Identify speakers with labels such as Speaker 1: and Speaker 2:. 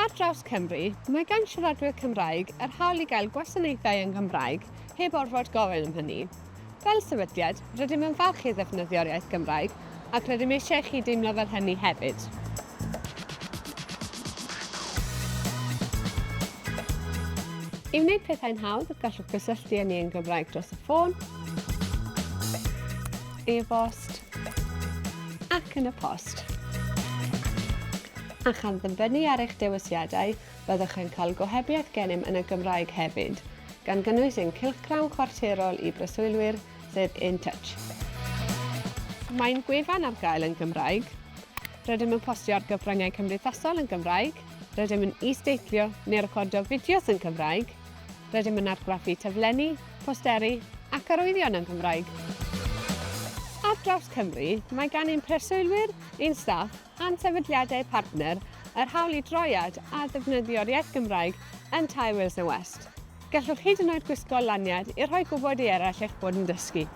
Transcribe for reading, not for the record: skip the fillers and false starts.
Speaker 1: Ar draws Cymru, mae gan siaradwyr Cymraeg yr hawl i gael gwasanaethau yn Gymraeg heb orfod gofyn am hynny. Fel sefydliad, rydym yn falch i ddefnyddio'r iaith Gymraeg ac rydym eisiau i chi deimlo fel hynny hefyd. I wneud pethau'n hawdd, gallwch gysylltu â ni yn Gymraeg dros y ffôn, e-bost ac yn y post. A chan ddibynnu ar eich dewisiadau, byddwch yn cael gohebiaeth gennym yn y Gymraeg hefyd, gan gynnwys ein cylchgrawn chwarterol i breswylwyr, sef In Touch. Mae'n gwefan ar gael yn Gymraeg. Rydym yn postio ar gyfryngau cymdeithasol yn Gymraeg. Rydym yn is-deitlo neu recordio fideos yn Cymraeg. Rydym yn argraffu taflenni, posteri ac arwyddion yn Gymraeg. Ar draws Cymru, mae gan ein preswylwyr, ein staff a'n sefydliadau partner yr hawl i droi at a ddefnyddio'r iaith Gymraeg yn Tai Wales and West. Gallwch hyd yn oed gwisgo laniad i rhoi gwybod i eraill eich bod yn dysgu.